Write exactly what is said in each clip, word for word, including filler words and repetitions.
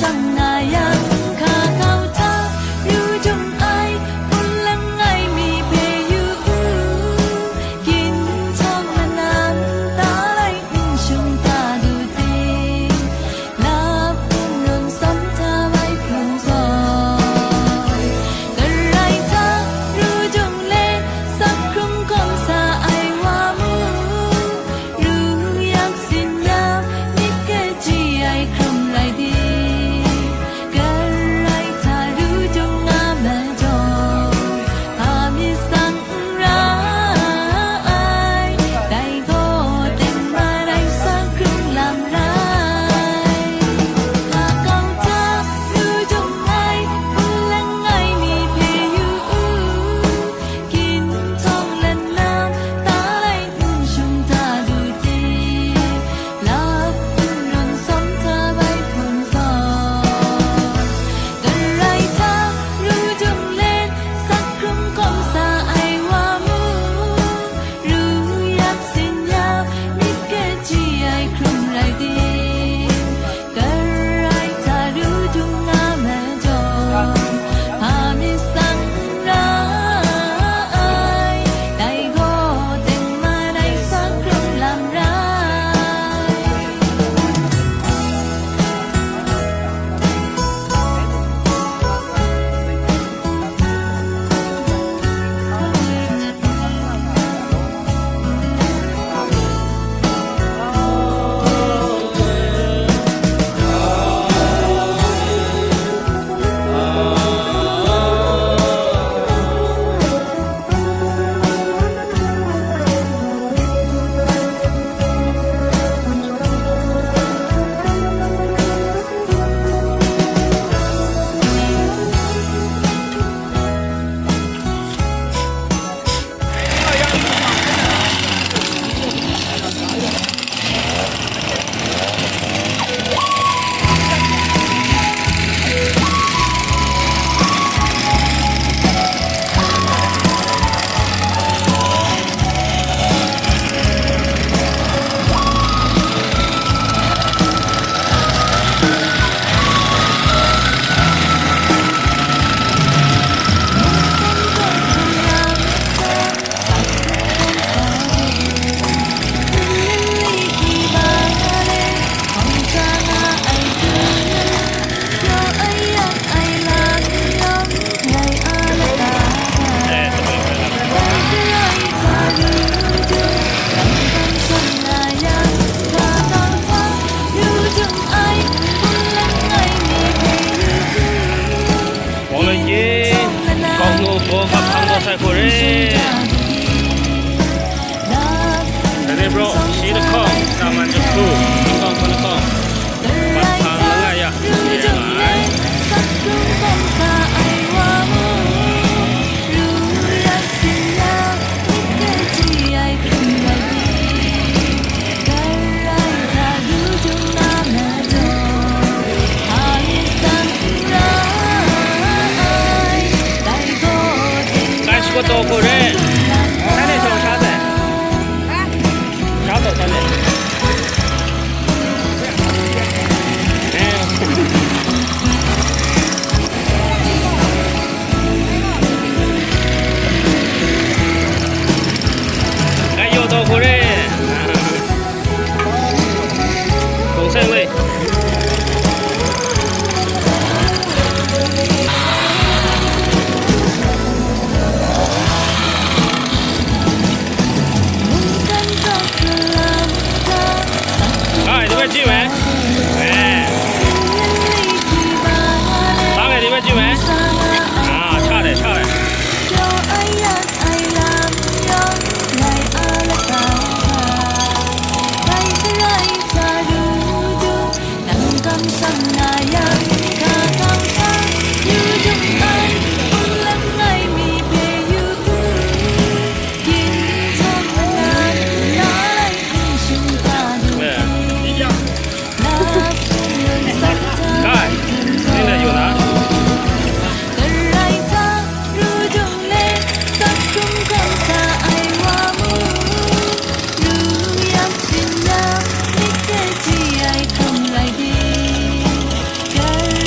Nga yang, hka kau hta, ru jung ai, hpun langai mi hpe yu u, ginhtawng manan, talai n shung ta du ting, lap hpun run sam hta bai hpun zawn. Karai hta, ru jung le, sak hkrung kawm sa ai wa mu. Ru yak sin ya, myit kaji ai hkrum rai tim, karai hta ru jung nga majaw, hpa myit sang n ra ai, dai gaw teng marai sa hkrung lam rai. Hka kau hta, ru jung ai, hpun langai mi hpe yu u, ginhtawng lanam, talai n shung ta du ting, lap hpun run sam hta bai hpun zawn. Karai hta, ru jung let, sak hkrung kawm sa ai wa mu, ru yak sin ya, myit kaji ai hkrum rai tim, karai hta ru jung nga majaw, hpa myit sang n ra ai, dai gaw teng marai sa hkrung lam rai. Wang lan ye, kawng nu baw hkap hkang gaw sai hku re. Dai ni braw, shi lahkawng, saman jahku, lahkawng hpun lahkawng, bat hpang langai ya, ye nga ai. Kai shakut taw hku re. Shanhte shawng sha sai. Sha taw shanhte. Eh. Kai yaw taw hku re. Kong seng le. Ai, ဒီဘက်ကြည့်မယ်။ အဲ။ သားငယ် ဒီဘက်ကြည့်မယ်။ အာ ချတယ် ချတယ်။ 哎，真的有呢。 Karai hta ru jung le, sak hkrung kawm sa ai wa mu, ru yak sin ya, myit kaji ai hkrum rai di. Karai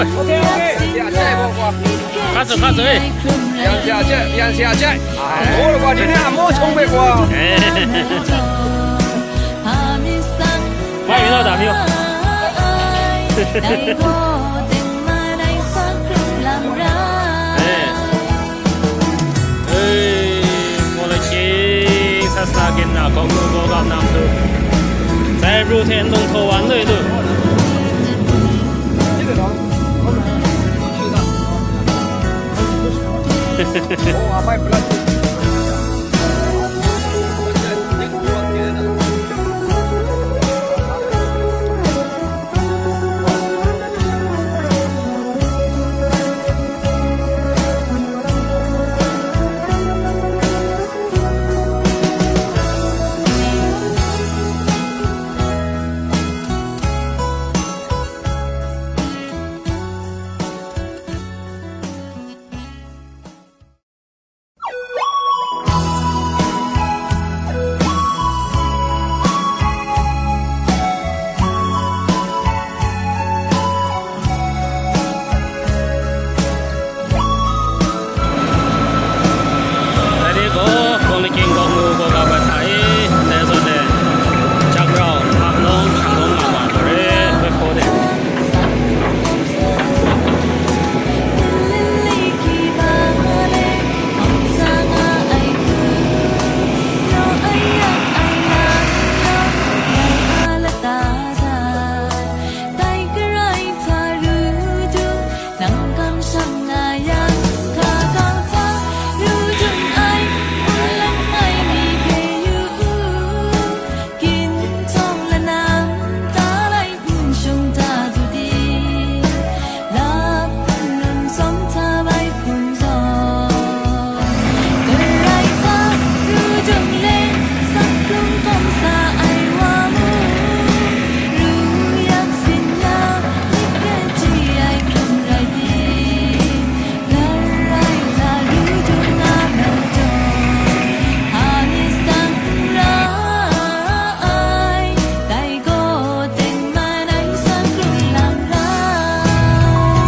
Hka tsun, hka tsun, eh. Yang siya je, yang siya je. Ai, mo lo kwa, ni ne amo chong be kwa. Eh. ไม่มีแล้ว แต่พี่ Ei, Paw Lachying, sa sa gin na, gaw mu gaw gam na matu. Sai pru hte n dawng htaw wa n doi lu. Dai ni gaw, Paw Lachying gaw mu gaw ga bai hta e, ndai zawn e, jak rau, hpa palawng, shang lawng nga ma, dore, hpe hkaw de.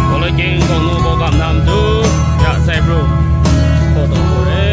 Paw Lachying gaw mu gaw gam na matu, ya sai pru, hkaw taw hkaw re.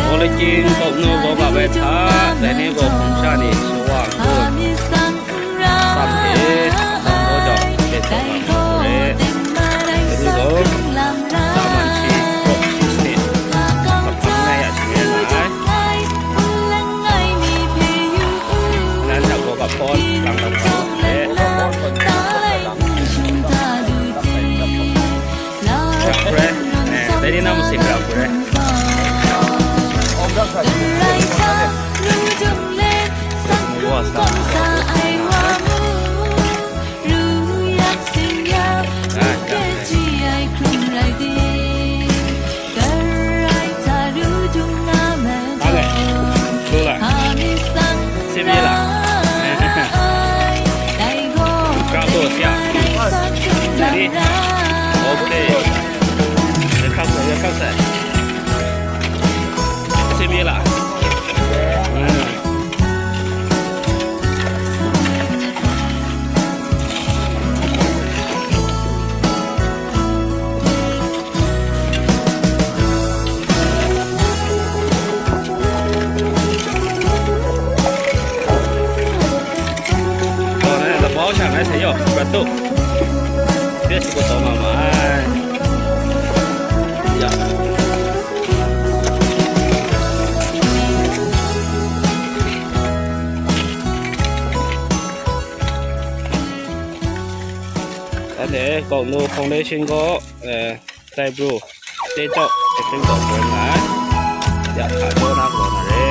Paw Lachying gaw mu gaw ga bai hta, dai ni gaw hpung sha ni shawa n kun, tsam hte, dang daw jau, hte taw na hku re. Dai ni gaw, Daman shi, kawk shi sanit, hpa hpang ngai ya shangai nga ai. Nan hta gaw ga hpawn, lang lang hpawn, eh. Shak re, eh, dai ni na masing ra hku re. Prat tu. Dia suka taw ma ma ai. Ya. Ane, Kaungnu Foundation gaw, eh, Taibru, Tecau, Tecau gaw boi nga ai. Ya hta jaw na galaw na re.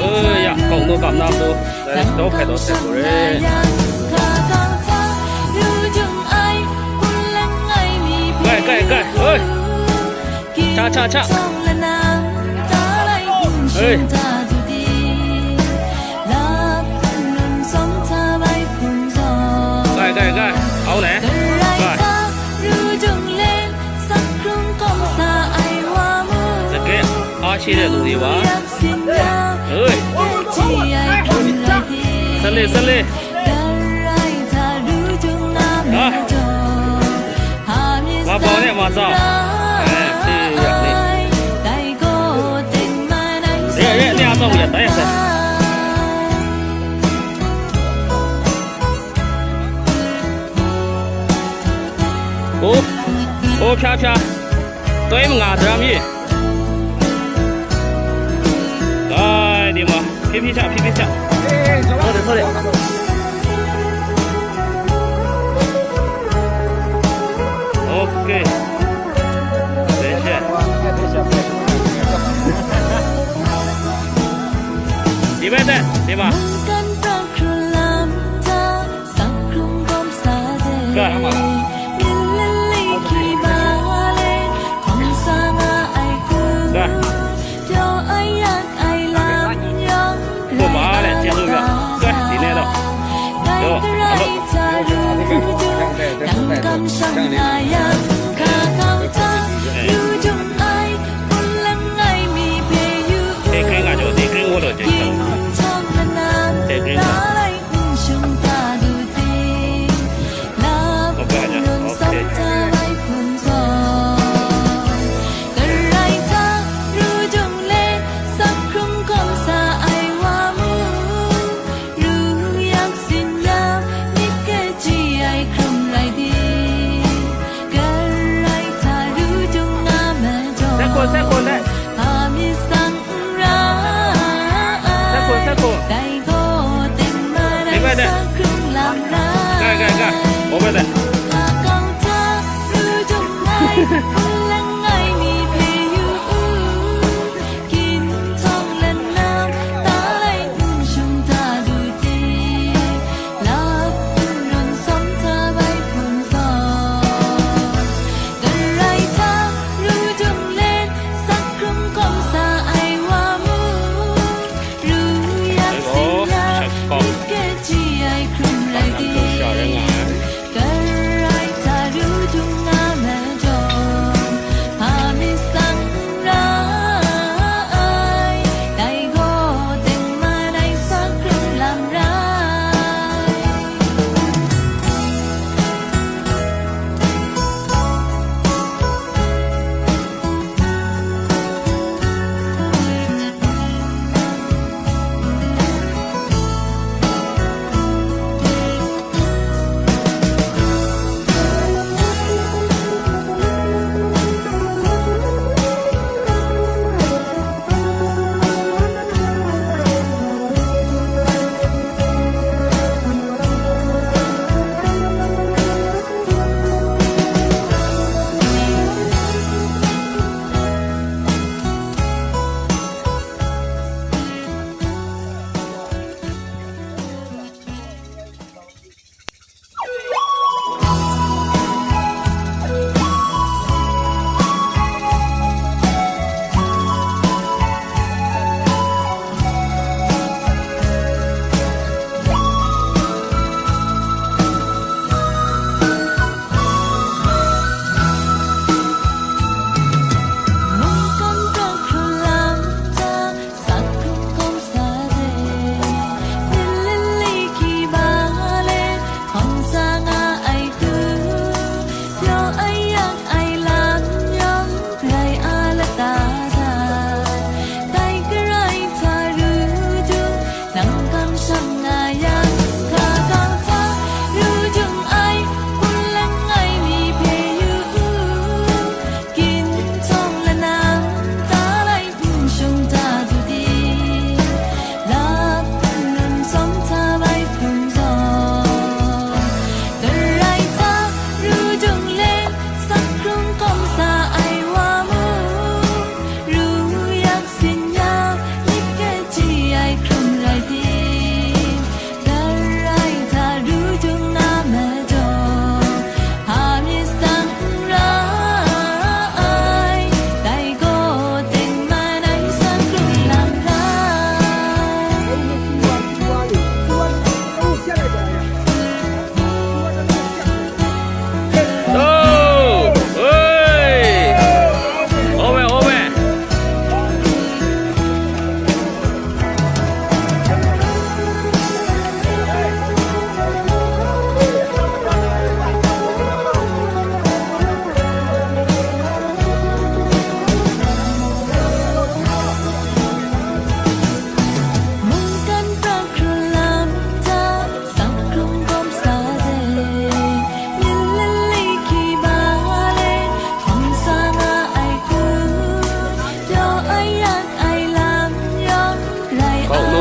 Oi, ya, Kaungnu kam na tu. Dai daw hpai daw seng gaw re. Gai, gai, gai, oi. Cha, cha, cha. Oi. Gai, gai, gai. Au ne. Gai. Lake, a shi de lu di wa. Oi. Sale, sale. Ah. Ma bau ne ma za. Eh, si ya ni. Re, re, ni a bau ya, ta ya sa. O, o, pya, pya. Toi manga daram ye. Ai, di ma. Phi phi cha, phi phi cha. Sorry, sorry. Okay. Attention. Di ba ta, di ma. Ga. Ga. Ga. Ga. Di ne lo. Yo, alo. Te kring a jo, te kring wo lo je. Te kring a. Seko, seko, le. Seko, seko. Gai, gai, gai. Over there.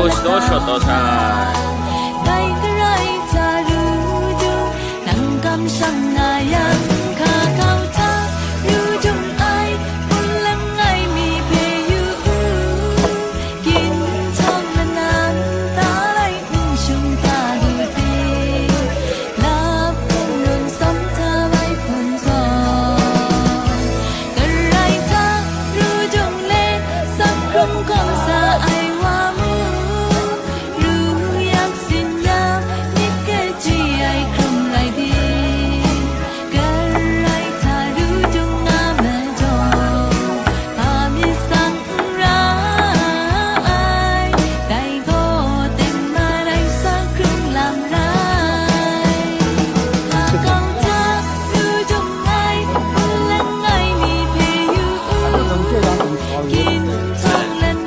Shadaw shawt taw sai. Dai karai hta ru jung, nang kamsham na yang, hka kau hta ru jung ai, hpun langai mi hpe yu u, ginhtawng lanan ta lai n shung ta lu de. Lap hpung lung sam hta bai hpun zawn, karai hta ru jung le, sang hkrung kawng sa ai wa mu, ru yak sin ya, myit kaji ai hkrum rai di, karai hta ru jung nga majaw, hpa myit sang n ra ai, dai gaw teng marai sa hkrung lam rai. Hka kau hta ru jung ai, hpun langai mi hpe yu u, ginhtawng lan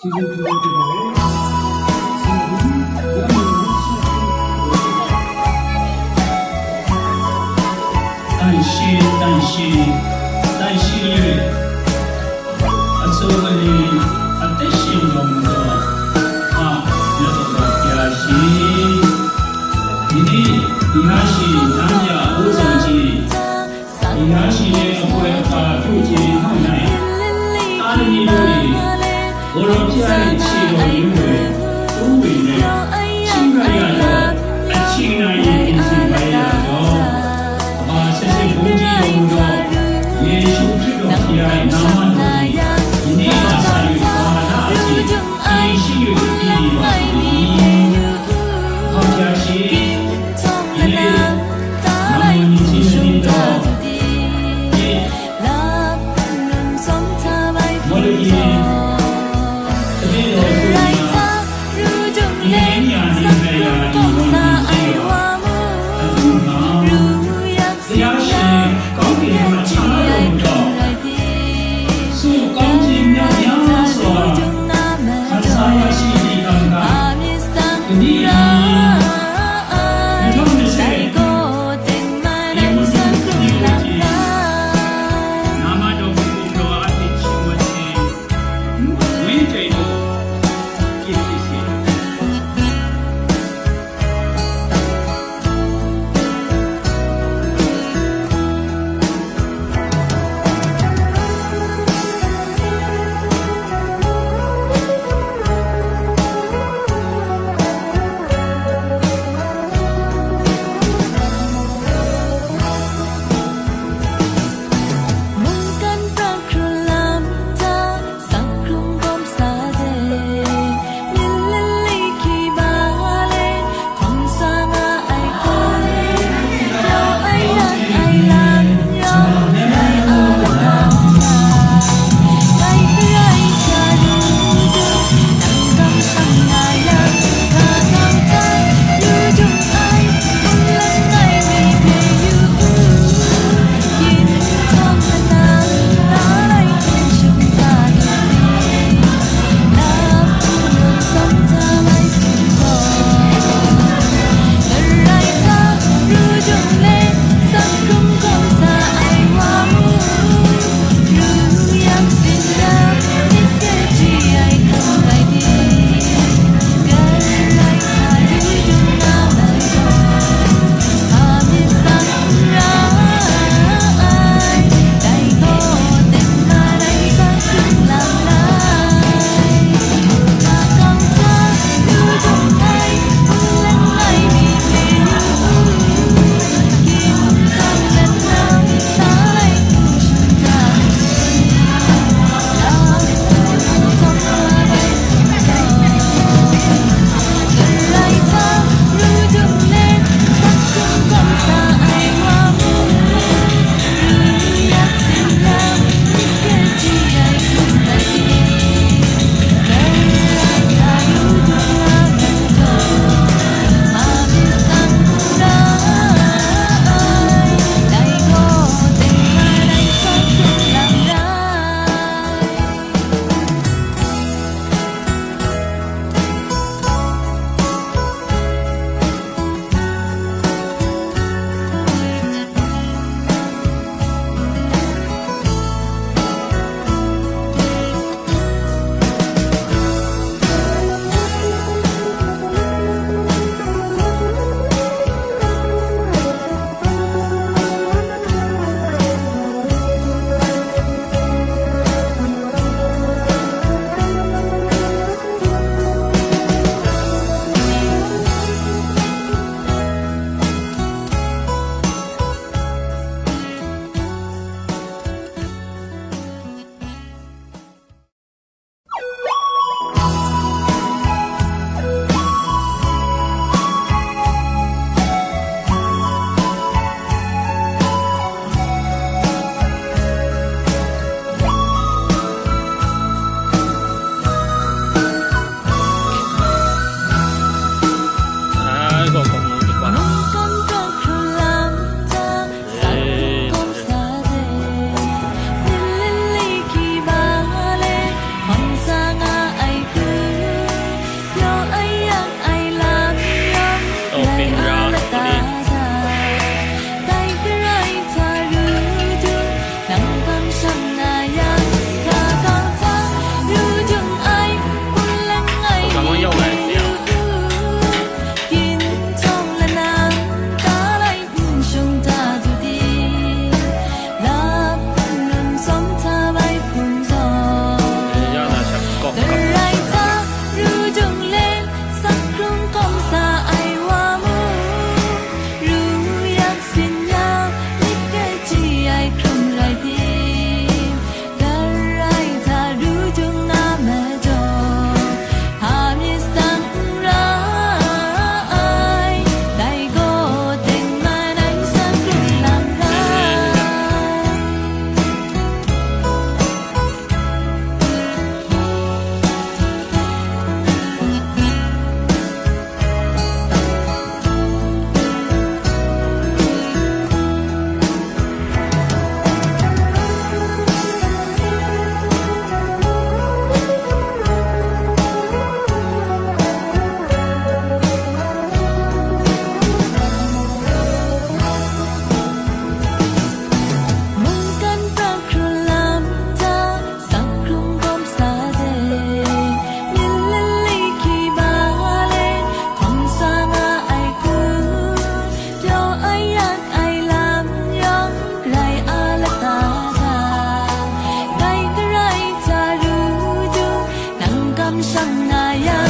但是，但是，但是， Asup mali a teshin gaw majaw, a, na taw gaw ya shi. Nini, ni ha shi, nan ya, u zawn ji, ni ha shi ne, apoi apa, yu ji, hang nai. Ta ni ni lu ni, u rau pya ni, chi gaw yu we, u we ne, ching ga ya gaw, a ching na yi, in si bai ya gaw. Kaba sese bungji yawng gaw, Yesu Hkristu a pyi ai nama daw ni, ni na sa yu hpa na a si, pyi shi yu pyi wa ai ni? Hkam hkya shi, ni, nama ni si na ni taw, ni, Mawlu ni, sabi daw su ni na, ni ni ya ni hkrai ya ni, Nga ya